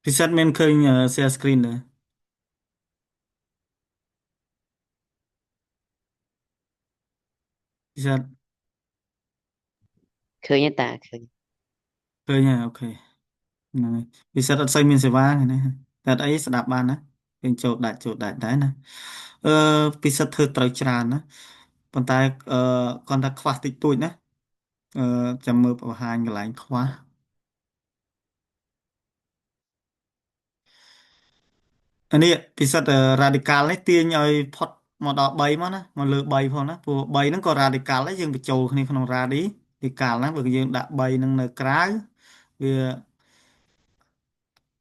ពិសិដ្ឋមានឃើញ share screen ដែរពិសិដ្ឋ ឃើញទេតាឃើញឃើញហើយ OK ហ្នឹងហើយពិសិដ្ឋអត់សូវមានសេវាហ្នឹងណាតែអត់អីស្ដាប់បានណាឃើញចូលដាច់ចូលដាច់ដែរណាអឺពិសិដ្ឋធ្វើត្រូវច្រើនណាប៉ុន្តែអឺគាត់ថាខ្វះតិចតួចណាអឺចាំមើលបង្ហាញកន្លែងខ្វះអានេះពិសិដ្ឋ radical នេះទាញឲ្យផុតមកដល់3មកណាមកលើ3ផងណាព្រោះ3ហ្នឹងក៏ radical ដែរយើងបញ្ចូលគ្នាក្នុង radical ណាបើយើងដាក់3ហ្នឹងនៅក្រៅវា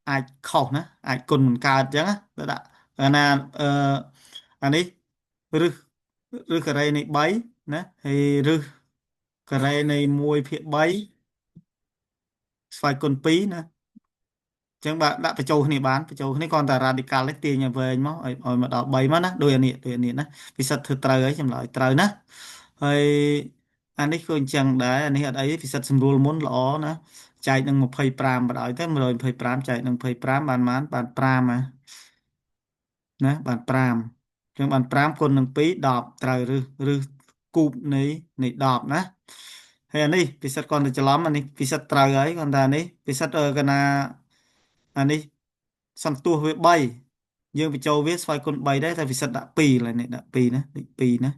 អាចខុសណាអាចគុណមិនកើតអញ្ចឹងណាទៅដាក់អាណាអឺអានេះរឹសរឹសការ៉េនៃ3ណាហើយរឹសការ៉េនៃ1ភាគ3ស្វ័យគុណ2ណាអញ្ចឹងបាទដាក់បញ្ចូលគ្នាបានបញ្ចូលគ្នាគ្រាន់តែ radical នេះទាញឲ្យវែងមកឲ្យមកដល់3មកណាដូចអានេះដូចអានេះណាពិសិដ្ឋធ្វើត្រូវហើយចម្លើយត្រូវណាហើយអានេះក៏អញ្ចឹងដែរអានេះអត់អីពិសិដ្ឋសម្រួលមុនល្អណាចែកនឹង25បណ្ដោយទៅ125ចែកនឹង25បានប៉ុន្មានបាន5ណាណាបាន5អញ្ចឹងបាន5គុណនឹង2 10ត្រូវឬឬគូបនៃ10ណាហើយអានេះពិសិដ្ឋគាត់ទៅច្រឡំអានេះពិសិដ្ឋត្រូវហើយគាត់ថានេះពិសិដ្ឋកណាអានេះសន្ទុះវា3យើងបញ្ចូលវាស្វ័យគុណ3ដែរតែពិសិដ្ឋដាក់2ឡើយនេះដាក់2ណាលេខ2ណា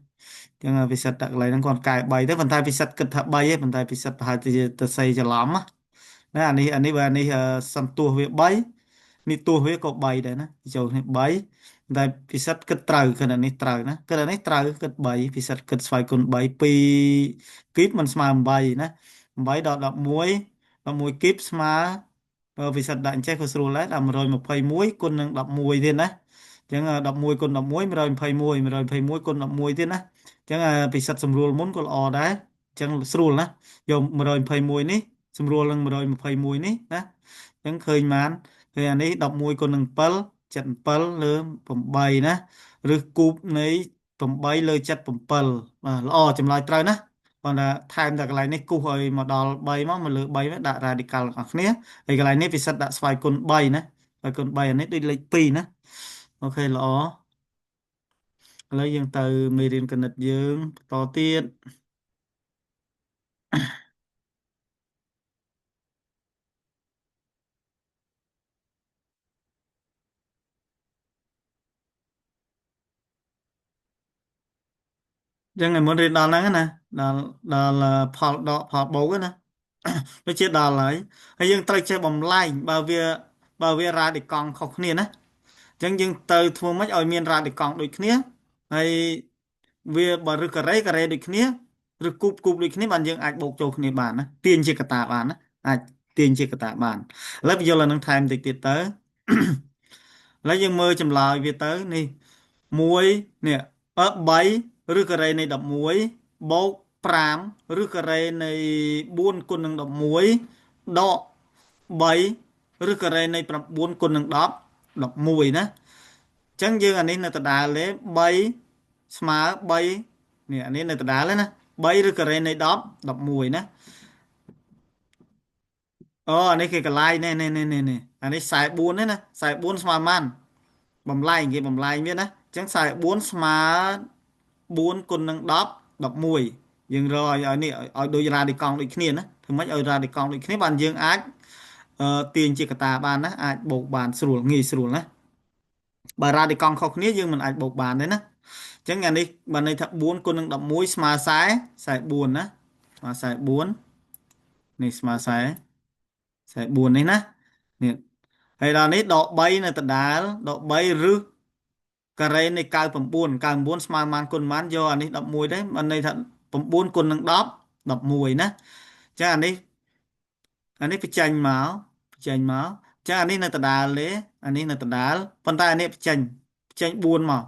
អញ្ចឹងពិសិដ្ឋដាក់កន្លែងហ្នឹងគាត់កែ3ទៅប៉ុន្តែពិសិដ្ឋគិតថា3ឯងប៉ុន្តែពិសិដ្ឋប្រហែលជាទៅសេច្រឡំណាអានេះអានេះបើអានេះសន្ទុះវា3នេះទោះវាក៏3ដែរណាបញ្ចូលគ្នា3តែពិសិដ្ឋគិតត្រូវគិតអានេះត្រូវណាគិតអានេះត្រូវគិត3ពិសិដ្ឋគិតស្វ័យគុណ3 2គីបมันស្មើ8ណា8ដល់11 11គីបស្មើបើពិសិដ្ឋដាក់អញ្ចេះក៏ស្រួលដែរដល់121គុណនឹង11ទៀតណាអញ្ចឹង11គុណ11 121 121គុណ11ទៀតណាអញ្ចឹងពិសិដ្ឋសម្រួលមុនក៏ល្អដែរអញ្ចឹងស្រួលណាយក121នេះសម្រួលនឹង121នេះណាអញ្ចឹងឃើញបានឃើញអានេះ11គុណនឹង7 77លើ8ណាឬគូបនៃ8លើ77បាទល្អចម្លើយត្រូវណាគាត់ថាថែមតែកន្លែងនេះគូសឲ្យមកដល់3មកមកលើ3មកដាក់ radical ទាំងអស់គ្នាហើយកន្លែងនេះពិសិដ្ឋដាក់ស្វ័យគុណ3ណាស្វ័យគុណ3អានេះដូចលេខ2ណាអូខេល្អឥឡូវយើងទៅមេរៀនគណិតយើងបន្តទៀតចឹងឯមុនរៀនដល់ហ្នឹងណាដល់ដល់ផលដកផលបូកណាដូចជាដល់ហើយហើយយើងត្រូវចេះបំលែងបើវារ៉ាឌីកង់ខុសគ្នាណាអញ្ចឹងយើងទៅធ្វើម៉េចឲ្យមានរ៉ាឌីកង់ដូចគ្នាហើយវាបើឬការ៉េការ៉េដូចគ្នាឬគូបគូបដូចគ្នាបានយើងអាចបូកចូលគ្នាបានណាទាញជាកតាបានណាអាចទាញជាកតាបានឥឡូវបញ្យល់អានឹងថែមតិចទៀតទៅឥឡូវយើងមើលចម្លើយវាទៅនេះ1នេះ3ឬការ៉េនៃ11បូក5ឬការ៉េនៃ4គុណនឹង11ដក3ឬការ៉េនៃ9គុណនឹង10 11ណាអញ្ចឹងយើងអានេះនៅដដែលទេ3ស្មើ3នេះអានេះនៅដដែលទេណា3ឬការ៉េនៃ10 11ណាអូអានេះគេកន្លែងនេះនេះនេះនេះអានេះ44ទេណា44ស្មើប៉ុន្មានបំលែងគេបំលែងវាណាអញ្ចឹង44ស្មើ4គុណនឹង10 11យើងរកឲ្យនេះឲ្យដូចរ៉ាឌីកង់ដូចគ្នាណាធ្វើម៉េចឲ្យរ៉ាឌីកង់ដូចគ្នាបានយើងអាចទាញជាកតាបានណាអាចបូកបានស្រួលងាយស្រួលណាបើរ៉ាឌីកង់ខុសគ្នាយើងមិនអាចបូកបានទេណាអញ្ចឹងអានេះបានន័យថា4គុណនឹង11ស្មើ40 44ណាស្មើ44នេះស្មើ40 44នេះណានេះហើយដល់នេះដក3នៅដដែលដក3ឬការ៉េនៃ99 99ស្មើប៉ុន្មានគុណប៉ុន្មានយកអានេះ11ដែរបានន័យថា9គុណនឹង10 11ណាចាអានេះអានេះបញ្ចេញមកបញ្ចេញមកចាអានេះនៅដដែលទេអានេះនៅដដែលប៉ុន្តែអានេះបញ្ចេញបញ្ចេញ4មក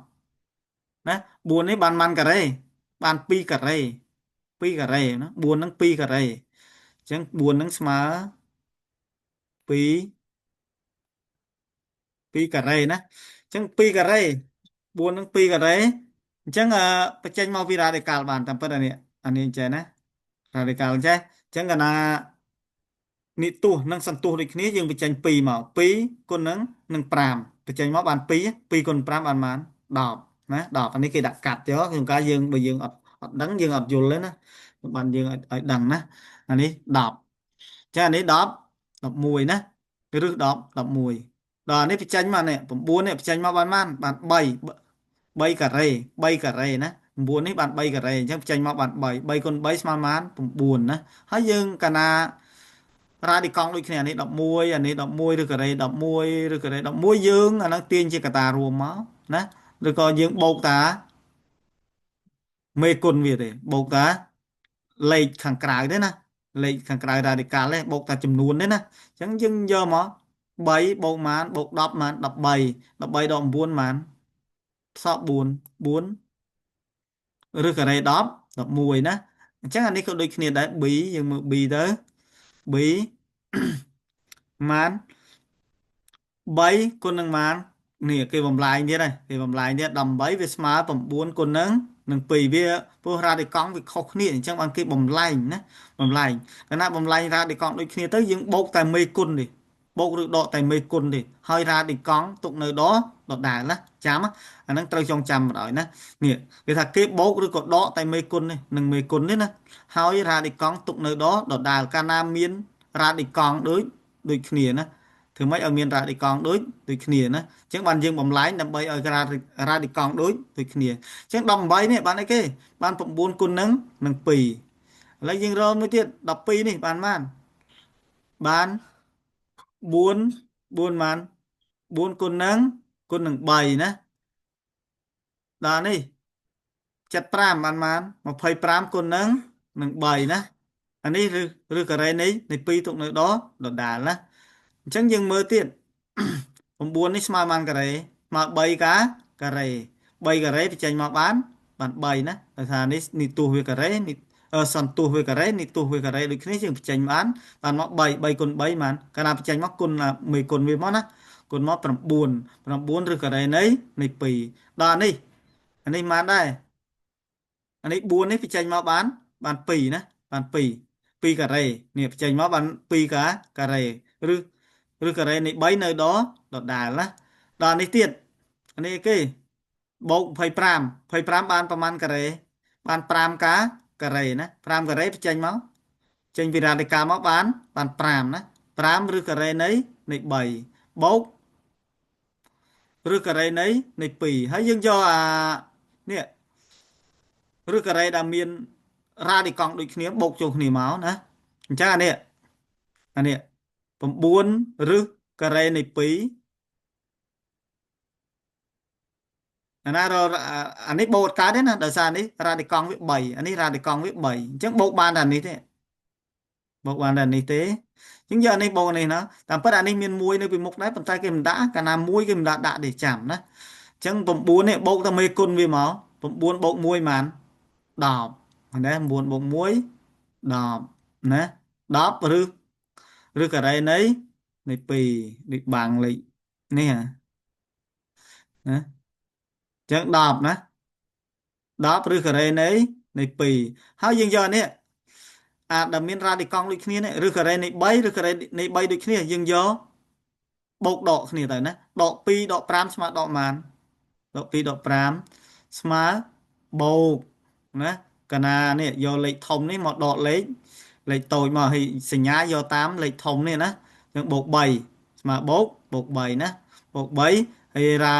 ណា4នេះបានប៉ុន្មានការ៉េបាន2ការ៉េ2ការ៉េណា4ហ្នឹង2ការ៉េអញ្ចឹង4ហ្នឹងស្មើ2 2ការ៉េណាអញ្ចឹង2ការ៉េ4នឹង2ការ៉េអញ្ចឹងបញ្ចេញមកពីរ៉ាឌីកាល់បានតាមពិតអានេះអានេះអញ្ចឹងណារ៉ាឌីកាល់អញ្ចឹងអញ្ចឹងកាលណា និទស្សនិងសន្ទស្សដូចគ្នាយើងបញ្ចេញ2មក2គុណនឹង5បញ្ចេញមកបាន2 2គុណ5បានប៉ុន្មាន10ណា10អានេះគេដាក់កាត់យកក្នុងការយើងបើយើងអត់ដឹងយើងអត់យល់ទេណាបានយើងឲ្យដឹងណាអានេះ10ចាអានេះ10 11ណាឬ10 11ដល់អានេះបញ្ចេញមកនេះ9នេះបញ្ចេញមកបានបាន3 3ការ៉េ3ការ៉េណា9នេះបាន3ការ៉េអញ្ចឹងបញ្ចេញមកបាន3 3គុណ3ស្មើប៉ុន្មាន9ណាហើយយើងកាលណារ៉ាឌីកង់ដូចគ្នាអានេះ11អានេះ11ឬការ៉េ11ឬការ៉េ11យើងអាហ្នឹងទាញជាកតារួមមកណាឬក៏យើងបូកតាមេគុណវាទេបូកតាលេខខាងក្រៅទេណាលេខខាងក្រៅរ៉ាឌីកាល់ទេបូកតាចំនួនទេណាអញ្ចឹងយើងយកមក3បូកម៉ានបូក10ម៉ាន13 13ដល់9ម៉ានសល់4 4ឬការ៉េ10 11ណាអញ្ចឹងអានេះក៏ដូចគ្នាដែរ B យើងមើល B ទៅ B ម៉ាន3គុណនឹងម៉ាននេះគេបំលែងទៀតហើយគេបំលែងទៀត18វាស្មើ9គុណនឹង2វាព្រោះរ៉ាឌីកង់វាខុសគ្នាអញ្ចឹងបានគេបំលែងណាបំលែងកាលណាបំលែងរ៉ាឌីកង់ដូចគ្នាទៅយើងបូកតែមេគុណទេបូកឬដកតែមេគុណទេហើយរ៉ាឌីកង់ទុកនៅដដែលណាចាំអាហ្នឹងត្រូវចងចាំបណ្ដោយណានេះគេថាគេបូកឬក៏ដកតែមេគុណទេនឹងមេគុណទេណាហើយរ៉ាឌីកង់ទុកនៅដដែលកាលណាមានរ៉ាឌីកង់ដូចគ្នាណាធ្វើម៉េចឲ្យមានរ៉ាឌីកង់ដូចគ្នាណាអញ្ចឹងបានយើងបំលែងដើម្បីឲ្យរ៉ាឌីកង់ដូចគ្នាអញ្ចឹង18នេះបានអីគេបាន9គុណនឹង2ឥឡូវយើងរកមួយទៀត12នេះបានបានបាន4 4បាន4គុណនឹង3ណាដល់នេះ75បានបាន25គុណនឹង3ណាអានេះឬការ៉េនេះនៃ2ទុកនៅដដែលណាអញ្ចឹងយើងមើលទៀត9នេះស្មើបានការ៉េស្មើ3ការ៉េ3ការ៉េបញ្ចេញមកបាន3ណាដោយសារនេះនិទស្សវាការ៉េនេះសន្ទស្សវាការ៉េនិទស្សវាការ៉េដូចគ្នាយើងបញ្ចេញបានមក3 3គុណ3បានកាលណាបញ្ចេញមកគុណមេគុណវាមកណាគុណមក9 9ឬការ៉េនៃ2ដល់នេះអានេះបានដែរអានេះ4នេះបញ្ចេញមកបាន2ណាបាន2 2ការ៉េនេះបញ្ចេញមកបាន2ការ៉េឬការ៉េនៃ3នៅដដែលណាដល់នេះទៀតអានេះគេបូក25 25បានប្រមាណការ៉េបាន5ការ៉េណា5ការ៉េបញ្ចេញមកចេញពីរ៉ាឌីកាល់មកបាន5ណា5ឬការ៉េនៃ3បូកឬការ៉េនៃ2ហើយយើងយកអានេះឬការ៉េដែលមានរ៉ាឌីកង់ដូចគ្នាបូកចូលគ្នាមកណាអញ្ចឹងអានេះ9ឬការ៉េនៃ2អាណាអានេះបូកកើតទេណាដោយសារនេះរ៉ាឌីកង់វា3អានេះរ៉ាឌីកង់វា3អញ្ចឹងបូកបានតែនេះទេបូកបានតែនេះទេអញ្ចឹងយកអានេះបូកនេះណាតាមពិតអានេះមាន1នៅពីមុខដែរប៉ុន្តែគេមិនដាក់កាលណា1គេមិនដាក់ទេចាំណាអញ្ចឹង9នេះបូកតែមេគុណវាមក9បូក1បាន10ណា9បូក1 10ណា10ឬការ៉េនៃ2ដូចបាំងលេខនេះណាអញ្ចឹង10ណា10ឬការ៉េនៃ2ហើយយើងយកនេះអាដែលមានរ៉ាឌីកង់ដូចគ្នានេះឬការ៉េនៃ3ឬការ៉េនៃ3ដូចគ្នាយើងយកបូកដកគ្នាទៅណាដក2ដក5ស្មើដកប៉ុន្មានដក2ដក5ស្មើបូកណាកាលណានេះយកលេខធំនេះមកដកលេខតូចមកហើយសញ្ញាយកតាមលេខធំនេះណាយើងបូក3ស្មើបូក3ណាបូក3ហើយរ៉ា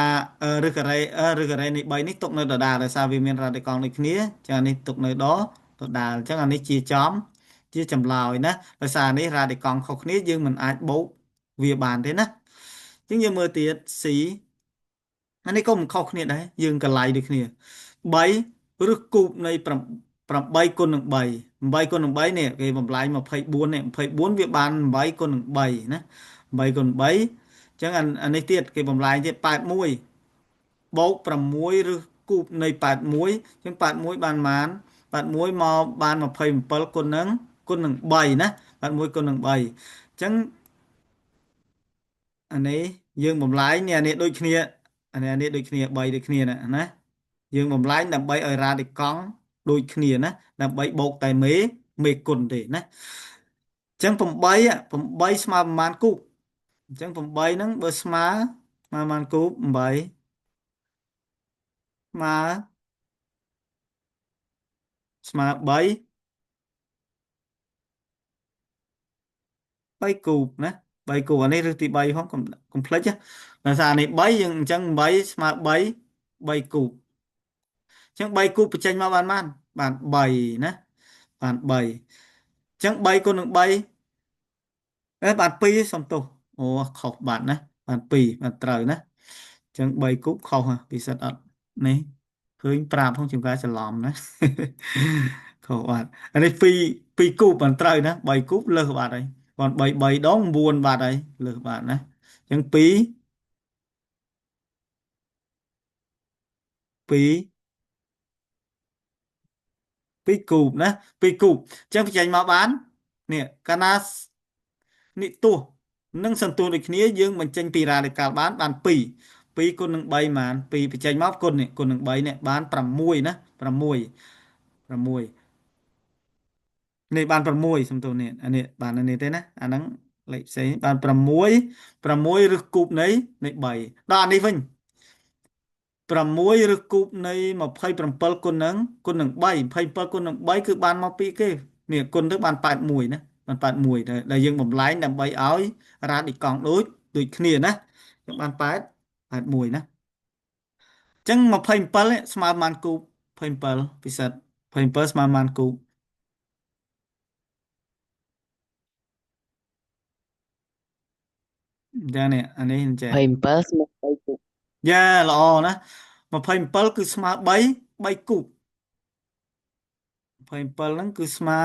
ឬការ៉េឬការ៉េនៃ3នេះទុកនៅដដែលដោយសារវាមានរ៉ាឌីកង់ដូចគ្នាចឹងអានេះទុកនៅដដែលអញ្ចឹងអានេះជាចំជាចម្លើយណាដោយសារនេះរ៉ាឌីកង់ខុសគ្នាយើងមិនអាចបូកវាបានទេណាអញ្ចឹងយើងមើលទៀត C អានេះក៏មិនខុសគ្នាដែរយើងកលៃដូចគ្នា3ឬគូបនៃ8គុណនឹង3 8គុណនឹង3នេះគេបំលែង24នេះ24វាបាន8គុណនឹង3ណា8គុណ3អញ្ចឹងអានេះទៀតគេបំលែងទៀត81បូក6ឬគូបនៃ81អញ្ចឹង81បានប៉ុន្មាន81មកបាន27គុណនឹង3ណា81គុណនឹង3អញ្ចឹងអានេះយើងបំលែងនេះអានេះដូចគ្នាអានេះដូចគ្នា3ដូចគ្នាណាយើងបំលែងដើម្បីឲ្យរ៉ាឌីកង់ដូចគ្នាណាដើម្បីបូកតែមេគុណទេណា ចឹង8 8ស្មើប្រមាណគូបអញ្ចឹង8ហ្នឹងបើស្មើប្រមាណគូប8ស្មើស្មើ3 3គូបណា3គូបអានេះឬទី3ផងកុំកុំភ្លេចណាដោយសារនេះ3យើងអញ្ចឹង8ស្មើ3 3គូបអញ្ចឹង3គូបបញ្ចេញមកបានបានបាន3ណាបាន3អញ្ចឹង3គុណនឹង3អេបាន2សំទោសអូខុសបាត់ណាបាន2បានត្រូវណាអញ្ចឹង3គូបខុសហ៎ពិសិដ្ឋអត់នេះឃើញប្រាប់ផងជាងការច្រឡំណាខុសបាត់អានេះ2 2គូបបានត្រូវណា3គូបលើសបាត់ហើយបាន3 3ដង9បាត់ហើយលើសបាត់ណាអញ្ចឹង2 2 2គូបណា2គូបអញ្ចឹងបញ្ចេញមកបាននេះកាលណានិទស្សនិងសន្ទុះដូចគ្នាយើងបញ្ចេញពីរ៉ាឌីកាល់បានបាន2 2គុណនឹង3បាន2បញ្ចេញមកគុណនេះគុណនឹង3នេះបាន6ណា6 6នេះបាន6សំទោសនេះអានេះបានអានេះទេណាអាហ្នឹងលេខផ្សេងបាន6 6ឬគូបនៃនៃ3ដល់អានេះវិញ6ឬគូបនៃ27គុណនឹងគុណនឹង3 27គុណនឹង3គឺបានមកពីគេនេះគុណទៅបាន81ណាបាន81ដែលដែលយើងបំលែងដើម្បីឲ្យរ៉ាឌីកង់ដូចដូចគ្នាណាយើងបាន8 81ណាអញ្ចឹង27នេះស្មើប៉ុន្មានគូប27ពិសិដ្ឋ27ស្មើប៉ុន្មានគូបអញ្ចឹងនេះអានេះអញ្ចឹង 27ស្មើ3គូប យ៉ាល្អណា27គឺស្មើ3 3គូប27ហ្នឹងគឺស្មើ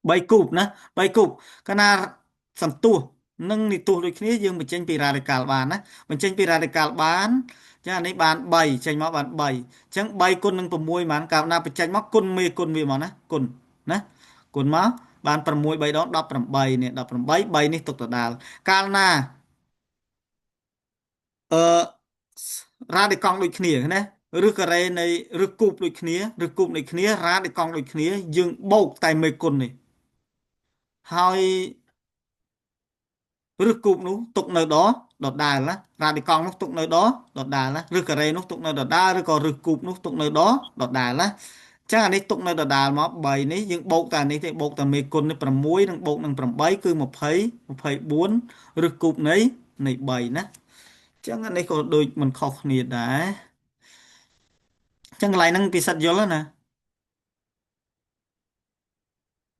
3គូបណា3គូបកាលណាសន្ទុះនិងនិទស្សដូចគ្នាយើងបញ្ចេញពីរ៉ាឌីកាល់បានណាបញ្ចេញពីរ៉ាឌីកាល់បានចាអានេះបាន3ចេញមកបាន3អញ្ចឹង3គុណនឹង6បានកាលណាបញ្ចេញមកគុណមេគុណវាមកណាគុណណាគុណមកបាន6 3ដង18នេះ18 3នេះទុកដដាលកាលណាអឺរ៉ាឌីកង់ដូចគ្នាណាឬការ៉េនៃឬគូបដូចគ្នាឬគូបដូចគ្នារ៉ាឌីកង់ដូចគ្នាយើងបូកតែមេគុណនេះហើយឬគូបនោះទុកនៅដដដែលណារ៉ាឌីកង់នោះទុកនៅដដដែលណាឬការ៉េនោះទុកនៅដដែលឬក៏ឬគូបនោះទុកនៅដដដែលណាចឹងអានេះទុកនៅដដែលមក3នេះយើងបូកតែនេះទេបូកតែមេគុណនេះ6និងបូកនឹង8គឺ20 24ឬគូបនៃនៃ3ណាចឹងអានេះក៏ដូចមិនខុសគ្នាដែរចឹងកន្លែងហ្នឹងពិសិដ្ឋយល់ណា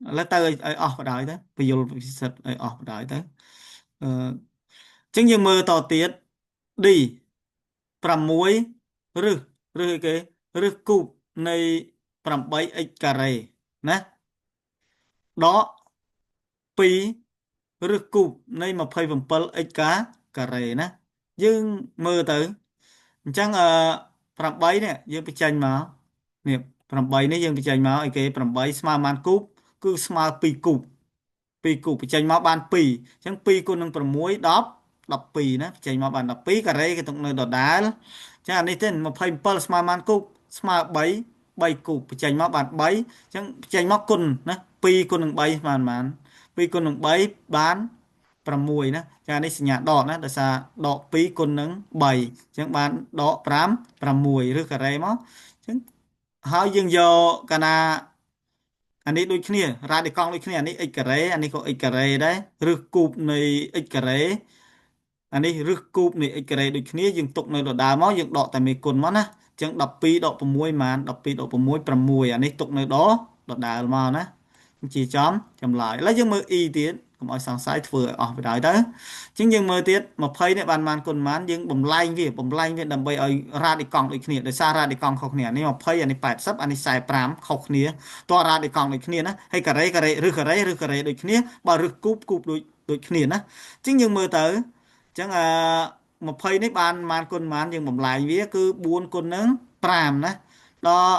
ឥឡូវទៅឲ្យអស់បដ ாய் ទៅពយល់ពិសិដ្ឋឲ្យអស់បដ ாய் ទៅអឺចឹងយើងមើលតទៀត D 6ឬឬអីគេឬគូបនៃ 8x ការ៉េណាដក2ឬគូបនៃ 27x ការ៉េណាយើងមើលទៅអញ្ចឹងអឺ8នេះយើងបញ្ចេញមកនេះ8នេះយើងបញ្ចេញមកអីគេ8ស្មើប៉ុន្មានគូបគឺស្មើ2គូប2គូបបញ្ចេញមកបាន2អញ្ចឹង2គុណនឹង6 10 12ណាបញ្ចេញមកបាន12ការ៉េគេទុកនៅដដែលចាអានេះទេ27ស្មើប៉ុន្មានគូបស្មើ3 3គូបបញ្ចេញមកបាន3អញ្ចឹងបញ្ចេញមកគុណណា2គុណនឹង3ស្មើប៉ុន្មាន2គុណនឹង3បាន6ណាចានេះសញ្ញាដកណាដោយសារដក2គុណនឹង3អញ្ចឹងបានដក5 6ឬការ៉េមកអញ្ចឹងហើយយើងយកកាលណាអានេះដូចគ្នារ៉ាឌីកង់ដូចគ្នាអានេះ x ការ៉េអានេះក៏ x ការ៉េដែរឬគូបនៃ x ការ៉េអានេះឬគូបនៃ x ការ៉េដូចគ្នាយើងទុកនៅដដែលមកយើងដកតែមេគុណមកណាអញ្ចឹង12ដក6បាន12ដក6 6អានេះទុកនៅដដដែលមកណាជាចំចម្លើយឥឡូវយើងមើល e ទៀតកុំឲ្យសង្ស័យធ្វើឲ្យអស់ไปដល់ទៅអញ្ចឹងយើងមើលទៀត20នេះបានបានគុណបានយើងបំលែងវាបំលែងវាដើម្បីឲ្យរ៉ាឌីកង់ដូចគ្នាដោយសាររ៉ាឌីកង់ខុសគ្នាអានេះ20អានេះ80អានេះ45ខុសគ្នាតោះរ៉ាឌីកង់ដូចគ្នាណាហើយការ៉េការ៉េឬការ៉េឬការ៉េដូចគ្នាបើឬគូបគូបដូចដូចគ្នាណាអញ្ចឹងយើងមើលទៅអញ្ចឹងអឺ20នេះបានបានគុណបានយើងបំលែងវាគឺ4គុណនឹង5ណាដល់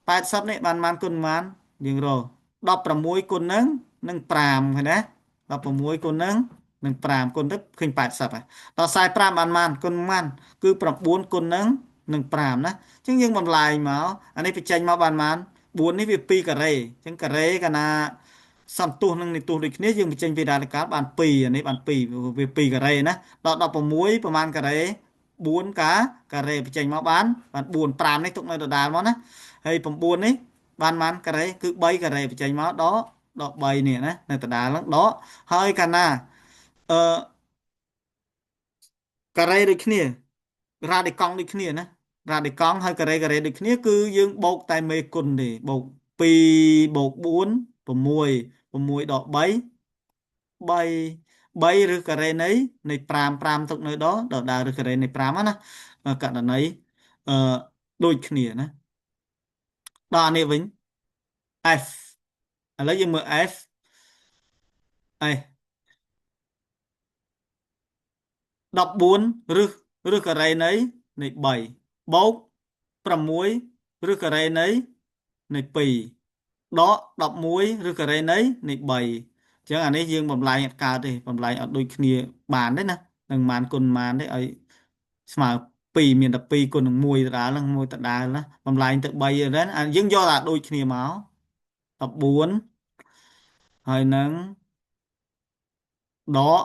80នេះបានបានគុណបានយើងរក16គុណនឹងនឹង5ឃើញទេ16គុណនឹងនឹង5គុណទៅឃើញ80ហើយដល់45បានបានគុណបានគឺ9គុណនឹង និង5ណាអញ្ចឹងយើងបំលែងមកអានេះបញ្ចេញមកបានប៉ុន្មាន4នេះវា2ការ៉េអញ្ចឹងការ៉េកាលណាសន្ទុះនិងនិទស្សដូចគ្នាយើងបញ្ចេញពីរ៉ាឌីកាល់បាន2អានេះបាន2វា2ការ៉េណាដល់16ប្រហែលការ៉េ4ការ៉េបញ្ចេញមកបាន4 5នេះទុកនៅដដែលមកណាហើយ9នេះបានប៉ុន្មានការ៉េគឺ3ការ៉េបញ្ចេញមកដល់3នេះណានៅដដែលហ្នឹងដកហើយកាលណាអឺការ៉េដូចគ្នារ៉ាឌីកង់ដូចគ្នាណារ៉ាឌីកង់ហើយការ៉េការ៉េដូចគ្នាគឺយើងបូកតែមេគុណទេបូក2បូក4 6 6ដក3 3 3ឬការ៉េនៃ5 5ទុកនៅដល់ដដែលឬការ៉េនៃ5ណាករណីអឺដូចគ្នាណាដល់អានេះវិញ F ឥឡូវយើងមើល F F 14ឬការ៉េនៃ3បូក6ឬការ៉េនៃ2ដក11ឬការ៉េនៃ3អញ្ចឹងអានេះយើងបំលែងអត់កើតទេបំលែងអត់ដូចគ្នាបានទេណានឹងប៉ុន្មានគុណប៉ុន្មានទេឲ្យស្មើ2មានតែ2គុណនឹង1ដដែលហ្នឹង1ដដែលណាបំលែងទៅ3ហ្នឹងអាយើងយកតែដូចគ្នាមក14ហើយនឹងដក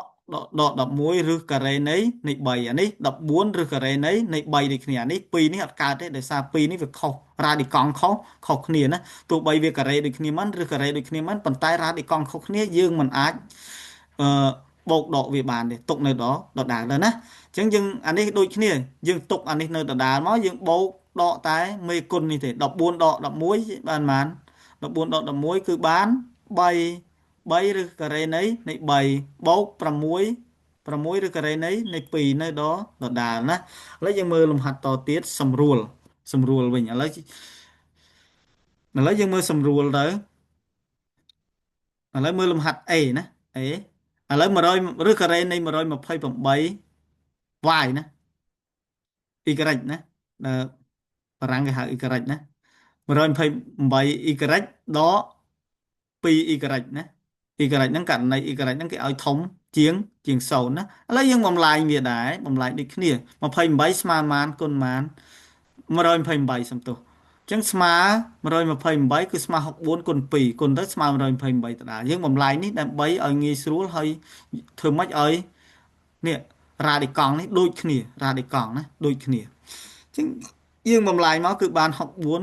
ដក11ឬការ៉េនៃ3អានេះ14ឬការ៉េនៃ3ដូចគ្នាអានេះ2នេះអត់កើតទេដោយសារ2នេះវាខុសរ៉ាឌីកង់ខុសគ្នាណាទោះបីវាការ៉េដូចគ្នាមិនឬការ៉េដូចគ្នាមិនប៉ុន្តែរ៉ាឌីកង់ខុសគ្នាយើងមិនអាចអឺបូកដកវាបានទេទុកនៅដដែលទៅណាអញ្ចឹងយើងអានេះដូចគ្នាយើងទុកអានេះនៅដដែលមកយើងបូកដកតែមេគុណនេះទេ14ដក11បានប៉ុន្មាន14ដក11គឺបាន3 3ឬការ៉េនៃ3បូក6 6ឬការ៉េនៃ2នៅដដែលណាឥឡូវយើងមើលលំហាត់តទៀតសម្រួលវិញឥឡូវយើងមើលសម្រួលទៅឥឡូវមើលលំហាត់ A ណា A ឥឡូវ100ឬការ៉េនៃ128 y ណា y ណាដែលបារាំងគេហៅ y ណា128 y ដក 2y ណា y ហ្នឹងករណី y ហ្នឹងគេឲ្យធំជាង0ណាឥឡូវយើងបំលែងវាដែរបំលែងដូចគ្នា28ស្មើប៉ុន្មានគុណប៉ុន្មាន128សំទោសអញ្ចឹងស្មើ128គឺស្មើ64គុណ2គុណទៅស្មើ128ដដែលយើងបំលែងនេះដើម្បីឲ្យងាយស្រួលហើយធ្វើម៉េចឲ្យនេះរ៉ាឌីកង់នេះដូចគ្នារ៉ាឌីកង់ណាដូចគ្នាអញ្ចឹងយើងបំលែងមកគឺបាន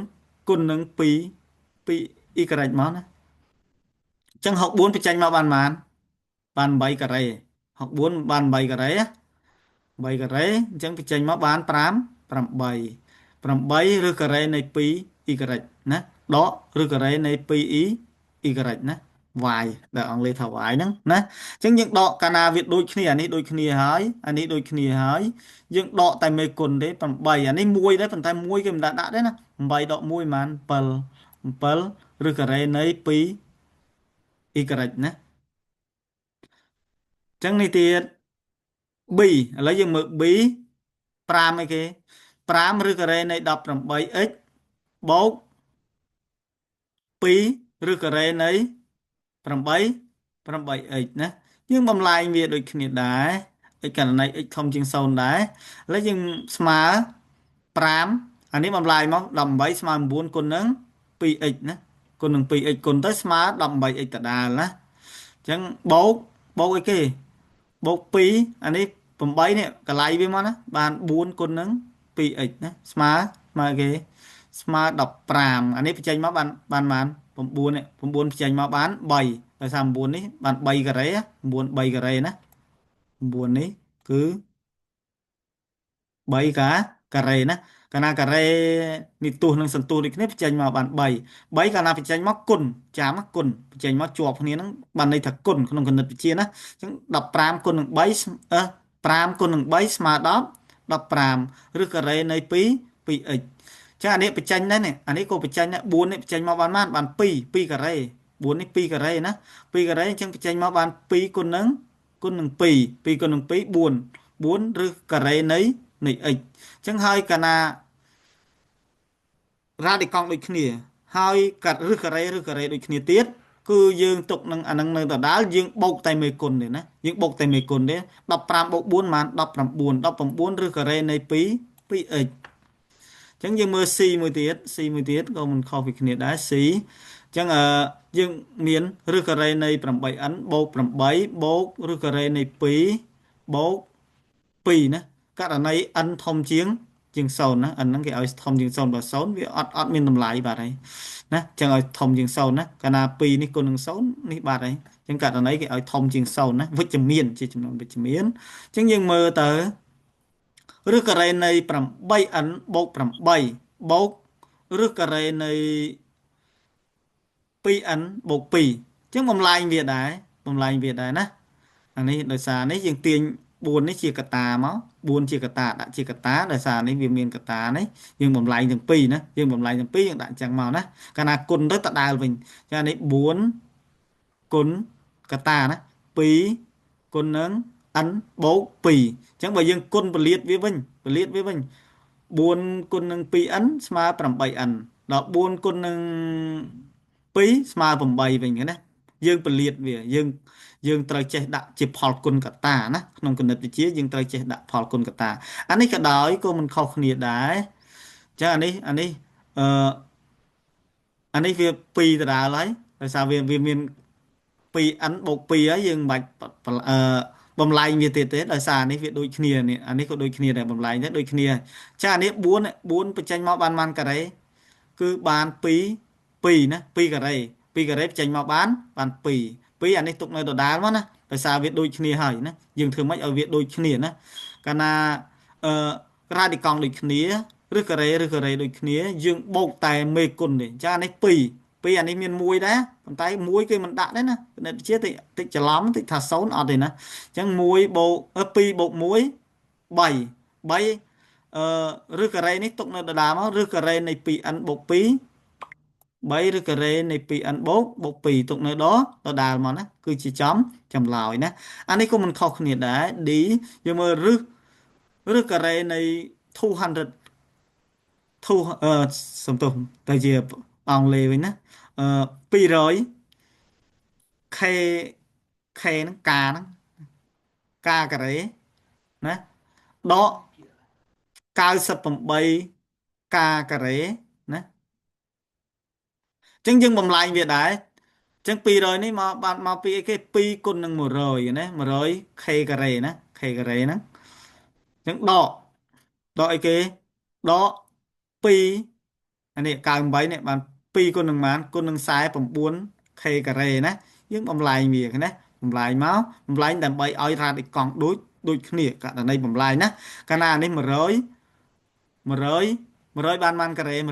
64គុណនឹង2 2 y មកណាអញ្ចឹង64បញ្ចេញមកបានប៉ុន្មានបាន8ការ៉េ64បាន8ការ៉េ8ការ៉េអញ្ចឹងបញ្ចេញមកបាន5 8 8ឬការ៉េនៃ2 y ណាដកឬការ៉េនៃ 2y y ណា y ដែលអង់គ្លេសថា y ហ្នឹងណាអញ្ចឹងយើងដកកាលណាវាដូចគ្នាអានេះដូចគ្នាហើយអានេះដូចគ្នាហើយយើងដកតែមេគុណទេ8អានេះ1ដែរប៉ុន្តែ1គេមិនដាក់ទេណា8ដក1ប៉ុន្មាន7 7ឬការ៉េនៃ2 y ណាអញ្ចឹងនេះទៀត b ឥឡូវយើងមើល b 5អីគេ5ឬការ៉េនៃ 18x បូក2ឬការ៉េនៃ8 8x ណាយើងបំលែងវាដូចគ្នាដែរ x ករណី x ធំជាង0ដែរឥឡូវយើងស្មើ5អានេះបំលែងមក18ស្មើ9គុណនឹង 2x ណាគុណនឹង 2x គុណទៅស្មើ 18x ដដែលណាអញ្ចឹងបូកអីគេបូក2អានេះ8នេះកន្លៃវាមកណាបាន4គុណនឹង 2x ណាស្មើគេស្មើ15អានេះបញ្ចេញមកបានប៉ុន្មាន9នេះ9បញ្ចេញមកបាន3ដោយសារ9នេះបាន3ការ៉េ9 3ការ៉េណា9នេះគឺ3ការ៉េណាកាលណាការ៉េនេះទោះនឹងសន្ទុះដូចគ្នាបញ្ចេញមកបាន3 3កាលណាបញ្ចេញមកគុណចាំគុណបញ្ចេញមកជាប់គ្នាហ្នឹងបានន័យថាគុណក្នុងគណិតវិទ្យាណាអញ្ចឹង15គុណនឹង3 5គុណនឹង3ស្មើ10 15ឬការ៉េនៃ2 2x ចឹងអានេះបញ្ចេញដែរនេះអានេះក៏បញ្ចេញដែរ4នេះបញ្ចេញមកបានបាន2 2ការ៉េ4នេះ2ការ៉េណា2ការ៉េអញ្ចឹងបញ្ចេញមកបាន2គុណនឹង2 2គុណនឹង2 4 4ឬការ៉េនៃ x អញ្ចឹងហើយកាលណារ៉ាឌីកង់ដូចគ្នាហើយកាត់ឬការ៉េដូចគ្នាទៀតគឺយើងទុកនឹងអានឹងនៅដដែលយើងបូកតែមេគុណទេណាយើងបូកតែមេគុណទេ15បូក4បាន19 19ឬការ៉េនៃ2 2x អញ្ចឹងយើងមើល C មួយទៀត C មួយទៀតក៏មិនខុសពីគ្នាដែរ C អញ្ចឹងយើងមានឫសការ៉េនៃ 8n បូក8បូកឫសការ៉េនៃ2បូក2ណាករណី n ធំជាង0ណា n ហ្នឹងគេឲ្យធំជាង0បើ0វាអត់មានតម្លៃបាទហើយណាអញ្ចឹងឲ្យធំជាង0ណាកាលណា2នេះគុណនឹង0នេះបាទហើយអញ្ចឹងករណីគេឲ្យធំជាង0ណាវិជ្ជមានជាចំនួនវិជ្ជមានអញ្ចឹងយើងមើលទៅឫសការ៉េនៃ 8n បូក8បូកឫសការ៉េនៃ 2n បូក2អញ្ចឹងបំលែងវាដែរបំលែងវាដែរណាអានេះដោយសារនេះយើងទាញ4នេះជាកតាមក4ជាកតាដាក់ជាកតាដោយសារនេះវាមានកតានេះយើងបំលែងទាំងពីរណាយើងបំលែងទាំងពីរយើងដាក់អញ្ចឹងមកណាកាលណាគុណទៅតដែលវិញចានេះ4គុណកតាណា2គុណនឹង n បូក2អញ្ចឹងបើយើងគុណពលាតវាវិញពលាតវាវិញ4គុណនឹង 2n ស្មើ 8n ដល់4គុណនឹង2ស្មើ8វិញណាយើងពលាតវាយើងត្រូវចេះដាក់ជាផលគុណកតាណាក្នុងគណិតវិទ្យាយើងត្រូវចេះដាក់ផលគុណកតាអានេះក៏ដោយក៏មិនខុសគ្នាដែរចឹងអានេះអឺអានេះវា2ដដែលហើយដោយសារវាមាន 2n បូក2ហើយយើងមិនបាច់អឺបំលែងវាទៀតទេដោយសារនេះវាដូចគ្នានេះអានេះក៏ដូចគ្នាដែរបំលែងទៅដូចគ្នាចាអានេះ4 4បញ្ចេញមកបានប៉ុន្មានការ៉េគឺបាន2 2ណា2ការ៉េ2ការ៉េបញ្ចេញមកបាន2 2អានេះទុកនៅដដែលមកណាដោយសារវាដូចគ្នាហើយណាយើងធ្វើម៉េចឲ្យវាដូចគ្នាណាកាលណាអឺរ៉ាឌីកង់ដូចគ្នាឬការ៉េឬការ៉េដូចគ្នាយើងបូកតែមេគុណទេចាអានេះ2 2អានេះមាន1ដែរប៉ុន្តែ1គេមិនដាក់ទេណាគណិតវិទ្យាតិចតិចច្រឡំតិចថា0អត់ទេណាអញ្ចឹង1បូក2បូក1 3 3អឺឬការ៉េនេះទុកនៅដដែលមកឬការ៉េនៃ 2n បូក2 3ឬការ៉េនៃ 2n បូកបូក2ទុកនៅដដែលមកណាគឺជាចំចម្លើយណាអានេះក៏មិនខុសគ្នាដែរ D យើងមើលឬការ៉េនៃ200 2អឺសំទោសទៅជាអង់គ្លេសវិញណាអឺ200 K K ហ្នឹងកាហ្នឹងកាការ៉េណាដក98កាការ៉េណាអញ្ចឹងយើងបំលែងវាដែរអញ្ចឹង200នេះមកបានមកពីអីគេ2គុណនឹង100ណា100 K ការ៉េណា K ការ៉េហ្នឹងអញ្ចឹងដកដកអីគេដក2អានេះ98នេះបាន2គុណនឹងប៉ុន្មានគុណនឹង49 K ការ៉េណាយើងបំលែងវាណាបំលែងមកបំលែងដើម្បីឲ្យរ៉ាឌីកង់ដូចដូចគ្នាករណីបំលែងណាកាលណានេះ100 100 100បានបានការ៉េ100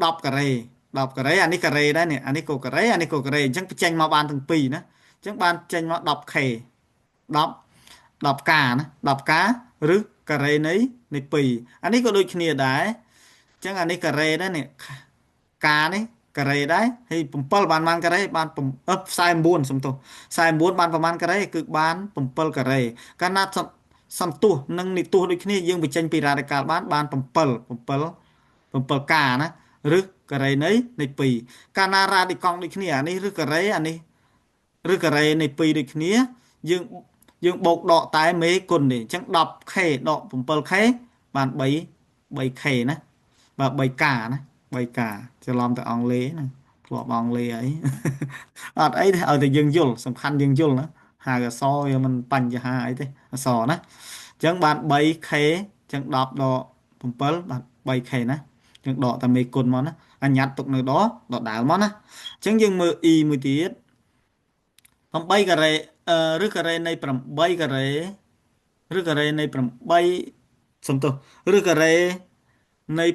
10ការ៉េ10ការ៉េអានេះការ៉េដែរនេះអានេះក៏ការ៉េអានេះក៏ការ៉េអញ្ចឹងបញ្ចេញមកបានទាំងពីរណាអញ្ចឹងបានចេញមក 10K 10 10កាណា10កាឬការ៉េនៃនៃ2អានេះក៏ដូចគ្នាដែរអញ្ចឹងអានេះការ៉េដែរនេះកានេះការ៉េដែរហើយ7បានបានការ៉េបាន49សំទោស49បានប្រមាណការ៉េគឺបាន7ការ៉េកាលណាសន្ទុះនិងនិទោសដូចគ្នាយើងបញ្ចេញពីរ៉ាឌីកាល់បានបាន7 7 7កាណាឬការ៉េនៃនៃ2កាលណារ៉ាឌីកង់ដូចគ្នាអានេះឬការ៉េអានេះឬការ៉េនៃ2ដូចគ្នាយើងយើងបូកដកតែមេគុណនេះអញ្ចឹង 10k ដក 7k បាន3 3k ណាបាទ 3k ណា 3k ច្រឡំទៅអង់គ្លេសណាធ្លាប់អង់គ្លេសអីអត់អីទេឲ្យតែយើងយល់សំខាន់យើងយល់ណាហៅអក្សរវាមិនបញ្ហាអីទេអក្សរណាអញ្ចឹងបាន 3k អញ្ចឹង10ដក7បាទ 3k ណាអញ្ចឹងដកតែមេគុណមកណាអញ្ញាតទុកនៅដដដែលមកណាអញ្ចឹងយើងមើល e មួយទៀត8ការ៉េឬការ៉េនៃ8ការ៉េឬការ៉េនៃ8សំទោសឬការ៉េនៃ8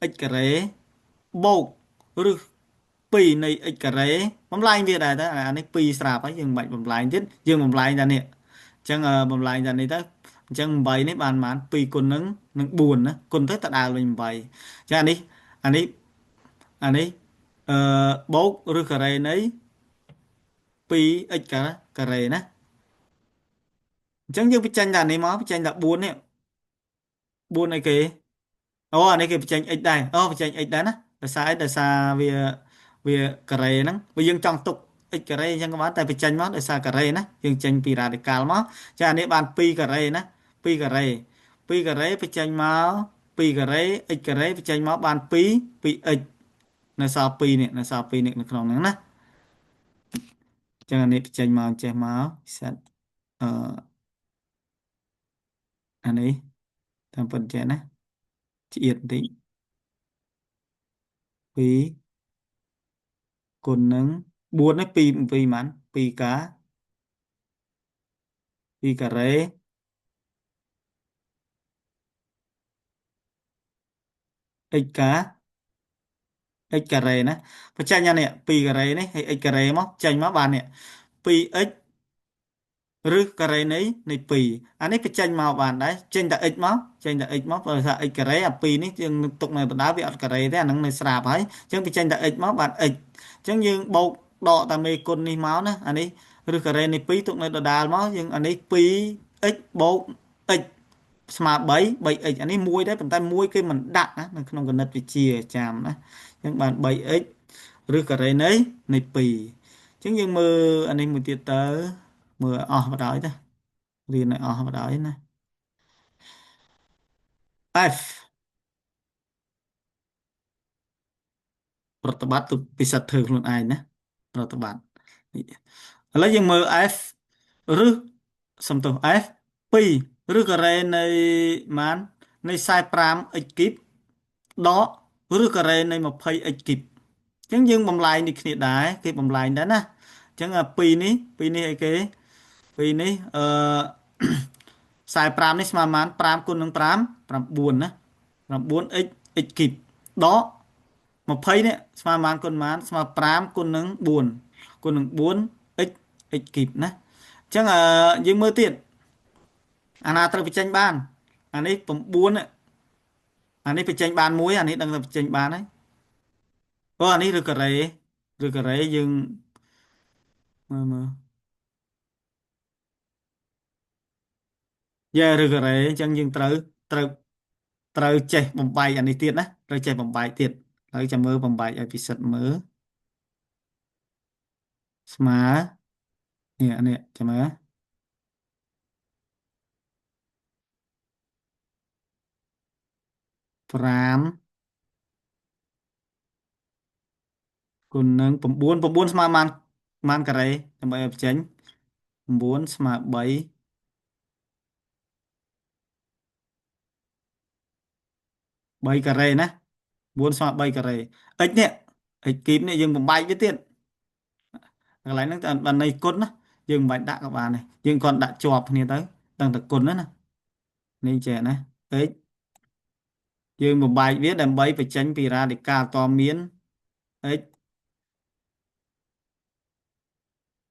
x ការ៉េបូកឬ2នៃ x ការ៉េបំលែងវាដែរតើអានេះ2ស្រាប់ហើយយើងមិនបាច់បំលែងទៀតយើងបំលែងតែនេះអញ្ចឹងបំលែងតែនេះទៅអញ្ចឹង8នេះបានប៉ុន្មាន2គុណនឹងនឹង4ណាគុណទៅតដើវិញ8អញ្ចឹងអានេះអានេះអានេះអឺបូកឬការ៉េនៃ 2x ការ៉េណាអញ្ចឹងយើងបញ្ចេញតែនេះមកបញ្ចេញតែ4នេះ4អីគេអូអានេះគេបញ្ចេញ x ដែរអូបញ្ចេញ x ដែរណាដោយសារអីដោយសារវាវាការ៉េហ្នឹងបើយើងចង់ទុក x ការ៉េអញ្ចឹងក៏បានតែបញ្ចេញមកដោយសារការ៉េណាយើងចេញពីរ៉ាឌីកាល់មកចាអានេះបាន2ការ៉េណា2ការ៉េ2ការ៉េបញ្ចេញមក 2ការ៉េ x ការ៉េបញ្ចេញមកបាន2 2x នៅសល់2នេះនៅសល់2នេះនៅក្នុងហ្នឹងណាអញ្ចឹងអានេះបញ្ចេញមកចេះមកសិតអឺអានេះតាមពិតចេះណាឆ្អៀតបន្តិច2គុណនឹង4នេះ2 2ប៉ុន្មាន2កា2ការ៉េ x កា x ការ៉េណាបញ្ចេញអានេះ2ការ៉េនេះហើយ x ការ៉េមកចេញមកបាននេះ 2x ឬការ៉េនៃ2អានេះបញ្ចេញមកបានដែរចេញតែ x មកចេញតែ x មកព្រោះថា x ការ៉េអា2នេះយើងទុកនៅបណ្ដាវាអត់ការ៉េទេអាហ្នឹងនៅស្រាប់ហើយអញ្ចឹងបញ្ចេញតែ x មកបាន x អញ្ចឹងយើងបូកដកតែមេគុណនេះមកណាអានេះឬការ៉េនៃ2ទុកនៅដដាលមកយើងអានេះ 2x បូក x ស្មើ3 3x អានេះ1ដែរប៉ុន្តែ1គេមិនដាក់ណានៅក្នុងគណិតវិទ្យាចាំណាអញ្ចឹងបាន 3x ឬការ៉េនៃ2អញ្ចឹងយើងមើលអានេះមួយទៀតទៅមើលអស់បណ្ដោយទៅរៀនឲ្យអស់បណ្ដោយណា F ប្រតិបត្តិពិសិដ្ឋធ្វើខ្លួនឯងណាប្រតិបត្តិឥឡូវយើងមើល F ឬសំទោស F 2ឬការ៉េនៃម៉ាននៃ 45x គីបដកឬការ៉េនៃ 20x គីបអញ្ចឹងយើងបំលែងនេះគ្នាដែរគេបំលែងដែរណាអញ្ចឹង2នេះ2នេះអីគេ2នេះអឺ45នេះស្មើប៉ុន្មាន5គុណនឹង5 9ណា 9x x គីបដក20នេះស្មើប៉ុន្មានគុណប៉ុន្មានស្មើ5គុណនឹង4គុណនឹង 4x x គីបណាអញ្ចឹងយើងមើលទៀតអាណាត្រូវបញ្ចេញបានអានេះ9អានេះបញ្ចេញបានមួយអានេះដឹងថាបញ្ចេញបានហើយអូអានេះឬការ៉េឬការ៉េយើងមើលមើលយ៉ែឬការ៉េអញ្ចឹងយើងត្រូវត្រូវត្រូវចេះបំបែកអានេះទៀតណាត្រូវចេះបំបែកទៀតហើយចាំមើលបំបែកឲ្យពិសិដ្ឋមើលស្មើនេះអានេះចាំមើល5គុណនឹង9 9ស្មើប៉ុន្មានប៉ុន្មានការ៉េដើម្បីឲ្យបញ្ចេញ9ស្មើ3 3ការ៉េណា9ស្មើ3ការ៉េ x នេះ x គីបនេះយើងបំបែកវាទៀតកន្លែងហ្នឹងតែបានន័យគុណណាយើងមិនបាច់ដាក់ក៏បានដែរយើងគ្រាន់ដាក់ជាប់គ្នាទៅដឹងតែគុណណានេះចេះណា x យើងបំបែកវាដើម្បីបញ្ចេញពីរ៉ាឌីកាល់តមាន x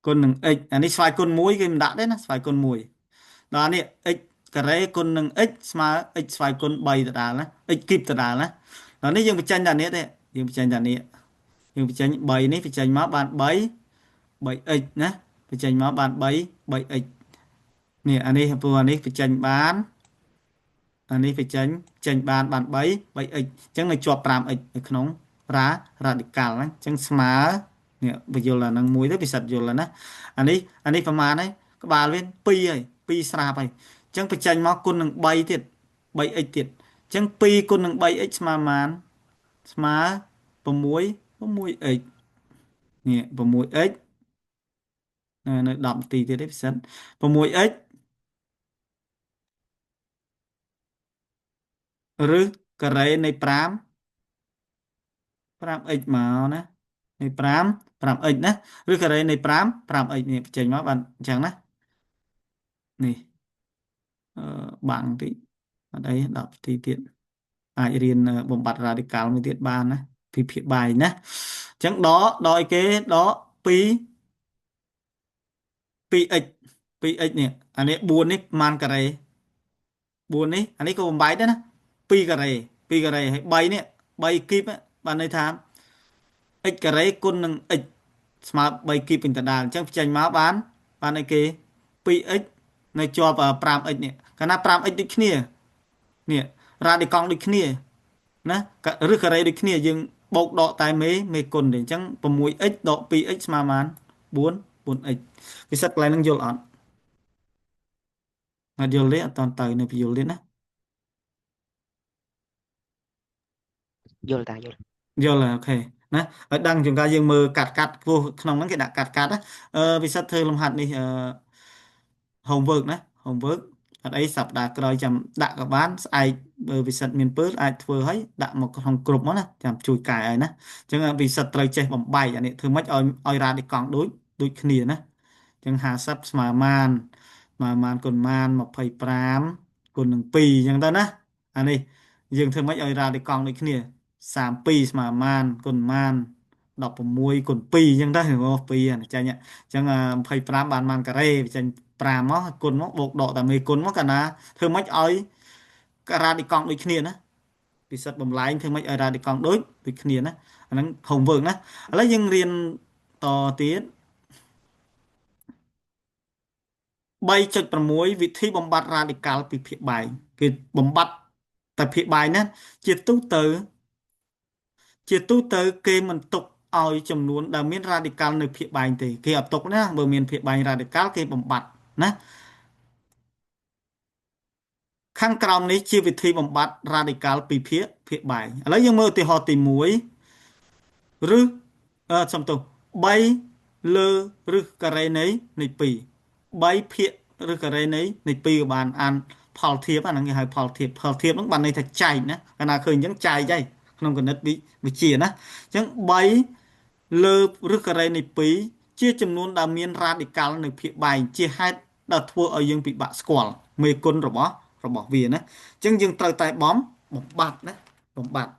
គុណនឹង x អានេះស្វ័យគុណ1គេមិនដាក់ទេណាស្វ័យគុណ1ដល់នេះ x ការ៉េគុណនឹង x ស្មើ x ស្វ័យគុណ3ដដែលណា x គីបដដែលណាដល់នេះយើងបញ្ចេញតែនេះទេយើងបញ្ចេញតែនេះយើងបញ្ចេញ3នេះបញ្ចេញមកបាន3 3x ណាបញ្ចេញមកបាន3 3x នេះអានេះព្រោះអានេះបញ្ចេញបានអានេះបញ្ចេញចេញបានបាន3 3x អញ្ចឹងនៅជាប់ 5x នៅក្នុងរ៉ាឌីកាល់ហ្នឹងអញ្ចឹងស្មើនេះបញ្យល់អាហ្នឹងមួយទៅពិសិដ្ឋយល់ហើយណាអានេះអានេះប្រហែលហើយក្បាលវា2ហើយ2ស្រាប់ហើយអញ្ចឹងបញ្ចេញមកគុណនឹង3ទៀត 3x ទៀតអញ្ចឹង2គុណនឹង 3x ស្មើប៉ុន្មានស្មើ6 6x នេះ 6x នៅ10នាទីទៀតទេពិសិដ្ឋ 6x ឬការ៉េនៃ5 5x មកណានៃ5 5x ណាឬការ៉េនៃ5 5x នេះបញ្ចេញមកបានអញ្ចឹងណានេះអឺបាំងតិចអត់អី10នាទីទៀតអាចរៀនបំបត្តិរ៉ាឌីកាល់មួយទៀតបានណាពិភាបាយណាអញ្ចឹងដកដកអីគេដក2 2x 2x នេះអានេះ4នេះប្រហែលការ៉េ4នេះអានេះក៏បំបែកដែរណា2ការ៉េ2ការ៉េហើយ3នេះ3គីបបានន័យថា x ការ៉េគុណនឹង x ស្មើ3គីបពេញដដាលអញ្ចឹងបញ្ចេញមកបានបានអីគេ 2x នៅជាប់ 5x នេះកាលណា 5x ដូចគ្នានេះរ៉ាឌីកង់ដូចគ្នាណាឬការ៉េដូចគ្នាយើងបូកដកតែមេមេគុណទេអញ្ចឹង 6x ដក 2x ស្មើប៉ុន្មាន4 4x ពិសិដ្ឋកន្លែងហ្នឹងយល់អត់អត់យល់ទេអត់តន់ទៅនៅពយល់ទេណា យល់តាយល់ យល់ហើយ OK ណាឲ្យដឹងជួនកាលយើងមើលកាត់កាត់ព្រោះក្នុងហ្នឹងគេដាក់កាត់កាត់ណាអឺពិសិដ្ឋធ្វើលំហាត់នេះអឺ homework ណា homework អត់អីសប្តាហ៍ក្រោយចាំដាក់ក៏បានស្អែកបើពិសិដ្ឋមានពើអាចធ្វើឲ្យដាក់មកក្នុងក្រុមមកណាចាំជួយកែឲ្យណាអញ្ចឹងពិសិដ្ឋត្រូវចេះបំបែកអានេះធ្វើម៉េចឲ្យរ៉ាឌីកង់ដូចដូចគ្នាណាអញ្ចឹង50ស្មើម៉ានស្មើម៉ានគុណម៉ាន25គុណនឹង2អញ្ចឹងទៅណាអានេះយើងធ្វើម៉េចឲ្យរ៉ាឌីកង់ដូចគ្នា32ស្មើម៉ានគុណម៉ាន16គុណ2អញ្ចឹងទៅអូ2អានេះចាញ់អញ្ចឹង25បានម៉ានការ៉េវាចេញ5មកគុណមកបូកដកតែមេគុណមកកាលណាធ្វើម៉េចឲ្យរ៉ាឌីកង់ដូចគ្នាណាពិសិដ្ឋបំលែងធ្វើម៉េចឲ្យរ៉ាឌីកង់ដូចដូចគ្នាណាអាហ្នឹង homework ណាឥឡូវយើងរៀនតទៀត3.6វិធីបំបត្តិរ៉ាឌីកាល់ពីភាគបែងគេបំបត្តិតែភាគបែងណាជាទូទៅជាទូទៅគេមិនទុកឲ្យចំនួនដែលមានរ៉ាឌីកាល់នៅភាគបែងទេគេអត់ទុកណាបើមានភាគបែងរ៉ាឌីកាល់គេបំបត្តិណាខាងក្រោមនេះជាវិធីបំបត្តិរ៉ាឌីកាល់ពីភាគភាគបែងឥឡូវយើងមើលឧទាហរណ៍ទី1ឬសំទោស3លើឫសការ៉េនៃនៃ2 3ភាគឫសការ៉េនៃនៃ2ក៏បានអានផលធៀបអាហ្នឹងគេហៅផលធៀបផលធៀបហ្នឹងបានន័យថាចែកណាកាលណាឃើញអញ្ចឹងចែកហើយក្នុងគណិតវិទ្យាណាអញ្ចឹង3លើឫសការ៉េនៃ2ជាចំនួនដែលមានរ៉ាឌីកាល់នៅភាគបែងជាហេតុដែលធ្វើឲ្យយើងពិបាកស្គាល់មេគុណរបស់របស់វាណាអញ្ចឹងយើងត្រូវតែបំបំបត្តិណាបំបត្តិ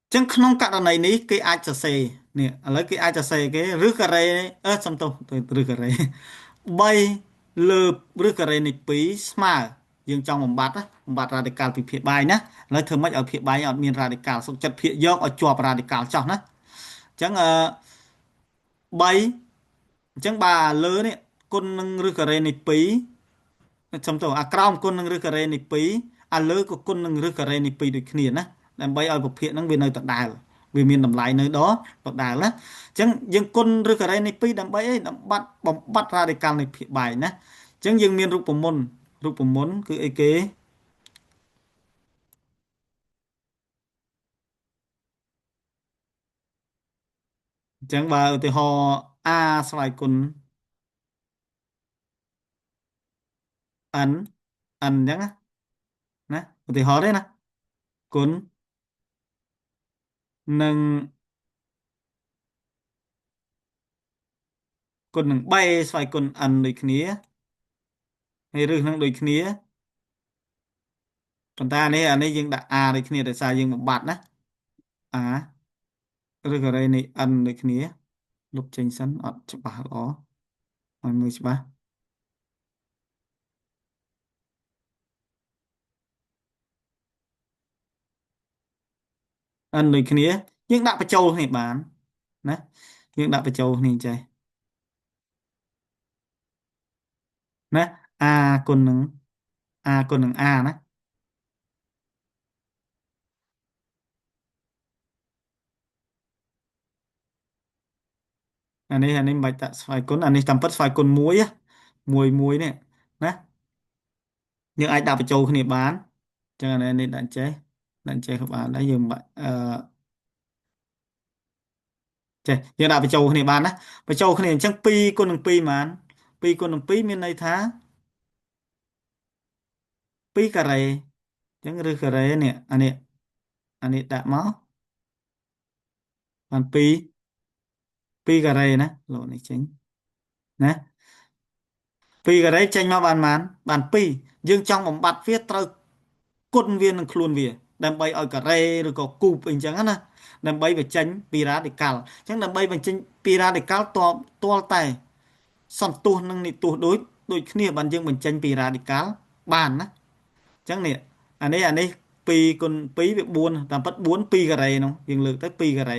អញ្ចឹងក្នុងករណីនេះគេអាចសរសេរនេះឥឡូវគេអាចសរសេរគេឫសការ៉េអឺសំទោសទៅឫសការ៉េ3លើឫសការ៉េនៃ2ស្មើយើងចង់បំបត្តិណាបំបត្តិរ៉ាឌីកាល់ពីភាគបែងណាឥឡូវធ្វើម៉េចឲ្យភាគបែងអត់មានរ៉ាឌីកាល់សុខចិត្តភាគយកឲ្យជាប់រ៉ាឌីកាល់ចោះណាអញ្ចឹងអឺ3អញ្ចឹងបាទលើនេះគុណនឹងឫសការ៉េនៃ2សំទោសអាក្រោមគុណនឹងឫសការ៉េនៃ2អាលើក៏គុណនឹងឫសការ៉េនៃ2ដូចគ្នាណាដើម្បីឲ្យពភាគហ្នឹងវានៅដដែលវាមានតម្លៃនៅដដដែលណាអញ្ចឹងយើងគុណឫសការ៉េនៃ2ដើម្បីអីដើម្បីបំបត្តិរ៉ាឌីកាល់នៃភាគបែងណាអញ្ចឹងយើងមានរូបមន្តរូបមន្តគឺអីគេអញ្ចឹងបើឧទាហរណ៍ a ស្វ័យគុណ n n អញ្ចឹងណាឧទាហរណ៍ទេណាគុណនឹងគុណនឹង b ស្វ័យគុណ n ដូចគ្នាហើយឫសនឹងដូចគ្នាប៉ុន្តែអានេះអានេះយើងដាក់ a ដូចគ្នាដោយសារយើងបំបត្តិណា a ឬការ៉េនៃ n ដូចគ្នាលុបចេញសិនអត់ច្បាស់ល្អឲ្យមើលច្បាស់ n ដូចគ្នាយើងដាក់បញ្ចូលគ្នាបានណាយើងដាក់បញ្ចូលគ្នាចេះណា a គុណនឹង a គុណនឹង a ណាអានេះអានេះមិនបាច់ដាក់ស្វ័យគុណអានេះតាមពិតស្វ័យគុណ1 1 1នេះណាយើងអាចដាក់បញ្ចូលគ្នាបានអញ្ចឹងអានេះនេះដាក់ចេះដាក់ចេះក៏បានដែរយើងមិនបាច់អឺចេះយើងដាក់បញ្ចូលគ្នាបានណាបញ្ចូលគ្នាអញ្ចឹង2គុណនឹង2ប៉ុន្មាន2គុណនឹង2មានន័យថា2ការ៉េអញ្ចឹងឬការ៉េនេះអានេះអានេះដាក់មកបាន2 2ការ៉េណាលោកនេះចេញណា2ការ៉េចេញមកបានប៉ុន្មានបាន2យើងចង់បំបត្តិវាត្រូវគុណវានឹងខ្លួនវាដើម្បីឲ្យការ៉េឬក៏គូបអីចឹងណាដើម្បីបញ្ចេញពីរ៉ាឌីកាល់អញ្ចឹងដើម្បីបញ្ចេញពីរ៉ាឌីកាល់តតលតែសន្ទុះនិងនិទោសដូចដូចគ្នាបានយើងបញ្ចេញពីរ៉ាឌីកាល់បានណាអញ្ចឹងនេះអានេះអានេះ2គុណ2វា4តាមពិត4 2ការ៉េនោះយើងលើកទៅ2ការ៉េ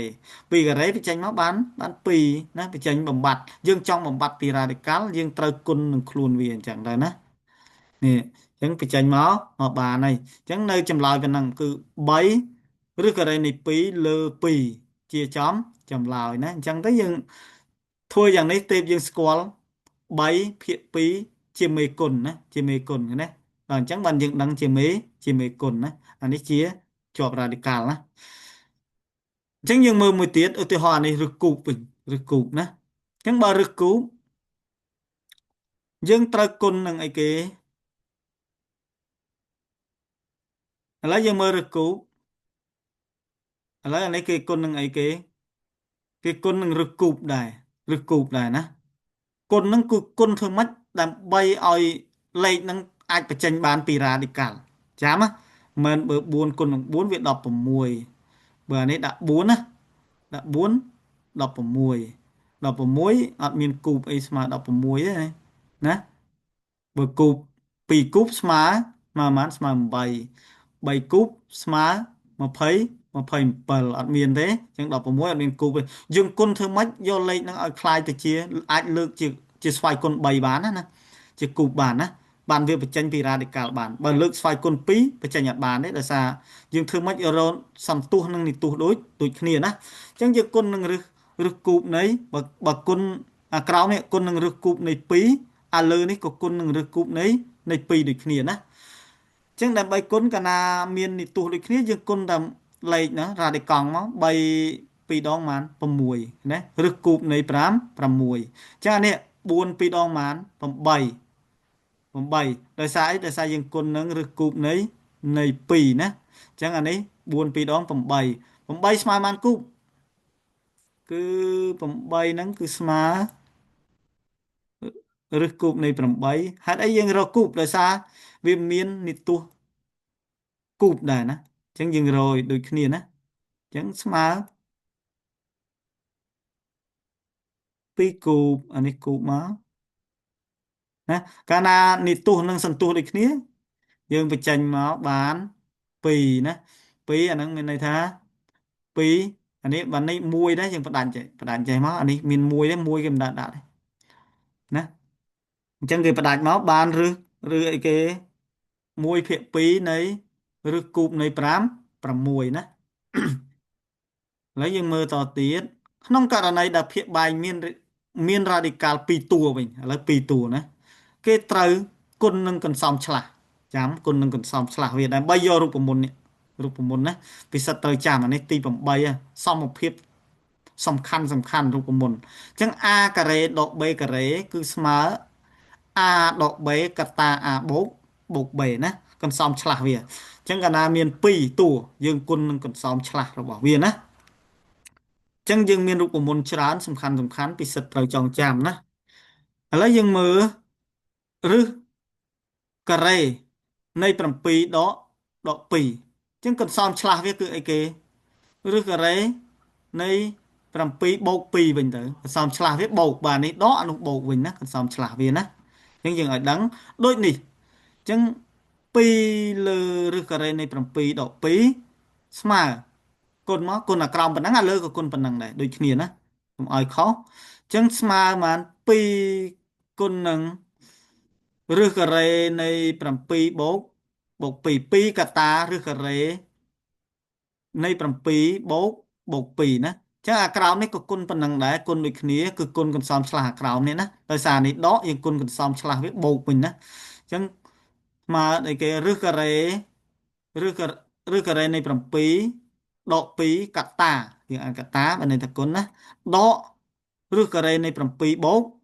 2ការ៉េវាចេញមកបានបាន2ណាបញ្ចេញបំបត្តិយើងចង់បំបត្តិពីរ៉ាឌីកាល់យើងត្រូវគុណនឹងខ្លួនវាអញ្ចឹងដែរណានេះអញ្ចឹងបញ្ចេញមកមកបានហើយអញ្ចឹងនៅចម្លើយប៉ុណ្ណឹងគឺ3ឬការ៉េនៃ2លើ2ជាចំចម្លើយណាអញ្ចឹងទៅយើងធ្វើយ៉ាងនេះទេពយើងស្គាល់3ភាគ2ជាមេគុណណាជាមេគុណណាដល់អញ្ចឹងបានយើងដឹងជាមេជាមេគុណណាអានេះជា ជាប់រ៉ាឌីកាល់ណាអញ្ចឹងយើងមើលមួយទៀតឧទាហរណ៍នេះឬគូបវិញឬគូបណាអញ្ចឹងបើឬគូបយើងត្រូវគុណនឹងអីគេឥឡូវយើងមើលឬគូបឥឡូវអានេះគេគុណនឹងអីគេគេគុណនឹងឬគូបដែរឬគូបដែរណាគុណនឹងគឺគុណធ្វើម៉េចដើម្បីឲ្យលេខនឹងអាចបញ្ចេញបានពីរ៉ាឌីកាល់ចាំណាមិនបើ4គុណនឹង4វា16បើអានេះដាក់4ណាដាក់4 16 16អត់មានគូបអីស្មើ16ទេណាបើគូប2គូបស្មើស្មើប៉ុន្មានស្មើ8 3គូបស្មើ20 27អត់មានទេអញ្ចឹង16អត់មានគូបទេយើងគុណធ្វើម៉េចយកលេខហ្នឹងឲ្យคล้ายទៅជាអាចលើកជាស្វ័យគុណ3បានណាណាជាគូបបានណាបានវាបញ្ចេញពីរ៉ាឌីកាល់បានបើលើកស្វ័យគុណ2បញ្ចេញអត់បានទេដោយសារយើងធ្វើម៉េចរកសន្ទុះនិងនិទោសដូចគ្នាណាអញ្ចឹងយើងគុណនឹងរឹសគូបនៃបើគុណអាក្រោមនេះគុណនឹងរឹសគូបនៃ2អាលើនេះក៏គុណនឹងរឹសគូបនៃ2ដូចគ្នាណាអញ្ចឹងដើម្បីគុណកាលណាមាននិទោសដូចគ្នាយើងគុណតាមលេខណារ៉ាឌីកង់មក3 2ដងបាន6ណាឬគូបនៃ5 6អញ្ចឹងអានេះ4 2ដងបាន8 8ដោយសារអីដោយសារយើងគុណនឹងឬគូបនៃ2ណាអញ្ចឹងអានេះ4 2ដង8 8ស្មើបានគូបគឺ8ហ្នឹងគឺស្មើឬគូបនៃ8ហេតុអីយើងរកគូបដោយសារវាមាននិទោសគូបដែរណាអញ្ចឹងយើងរយដូចគ្នាណាអញ្ចឹងស្មើ2គូបអានេះគូបមកណាកាលណានិទោសនិងសន្ទុះដូចគ្នាយើងបញ្ចេញមកបាន2ណា2អាហ្នឹងមានន័យថា2អានេះបាននេះ1ដែរយើងផ្ដាច់ចេះផ្ដាច់ចេះមកអានេះមាន1ដែរ1គេមិនដាក់ដាក់ទេណាអញ្ចឹងគេផ្ដាច់មកបានឬអីគេ1ភាគ2នៃឬគូបនៃ5 6ណាឥឡូវយើងមើលតទៀតក្នុងករណីដែលភាគបែងមានរ៉ាឌីកាល់2តួវិញឥឡូវ2តួណាគេត្រូវគុណនឹងកន្សំឆ្លាស់ចាំគុណនឹងកន្សំឆ្លាស់វាដើម្បីយករូបមន្តនេះរូបមន្តណាពិសិដ្ឋត្រូវចាំអានេះទី8សមភាពសំខាន់សំខាន់រូបមន្តអញ្ចឹង a ការ៉េដក b ការ៉េគឺស្មើ a ដក b កតា a បូកបូក b ណាកន្សំឆ្លាស់វាអញ្ចឹងកាលណាមាន2តួយើងគុណនឹងកន្សំឆ្លាស់របស់វាណាអញ្ចឹងយើងមានរូបមន្តច្រើនសំខាន់សំខាន់ពិសិដ្ឋត្រូវចងចាំណាឥឡូវយើងមើលឬការ៉េនៃ7ដកដក2អញ្ចឹងកន្សំឆ្លាស់វាគឺអីគេឬការ៉េនៃ7បូក2វិញទៅកន្សំឆ្លាស់វាបូកបាទនេះដកអានោះបូកវិញណាកន្សំឆ្លាស់វាណាអញ្ចឹងយើងឲ្យដឹងដូចនេះអញ្ចឹង2លើឬការ៉េនៃ7ដក2ស្មើគុណមកគុណអាក្រោមប៉ុណ្ណឹងអាលើក៏គុណប៉ុណ្ណឹងដែរដូចគ្នាណាកុំឲ្យខុសអញ្ចឹងស្មើបាន2គុណនឹងឬការ៉េនៃ7បូកបូក2 2កតាឬការ៉េនៃ7បូកបូក2ណាចឹងអាក្រោមនេះក៏គុណប៉ុណ្ណឹងដែរគុណដូចគ្នាគឺគុណកន្សំឆ្លាស់អាក្រោមនេះណាដោយសារនេះដកយើងគុណកន្សំឆ្លាស់វាបូកវិញណាអញ្ចឹងស្មើអីគេឬការ៉េឬឬការ៉េនៃ7ដក2កតាយើងអានកតាបើន័យថាគុណណាដកឬការ៉េនៃ7បូក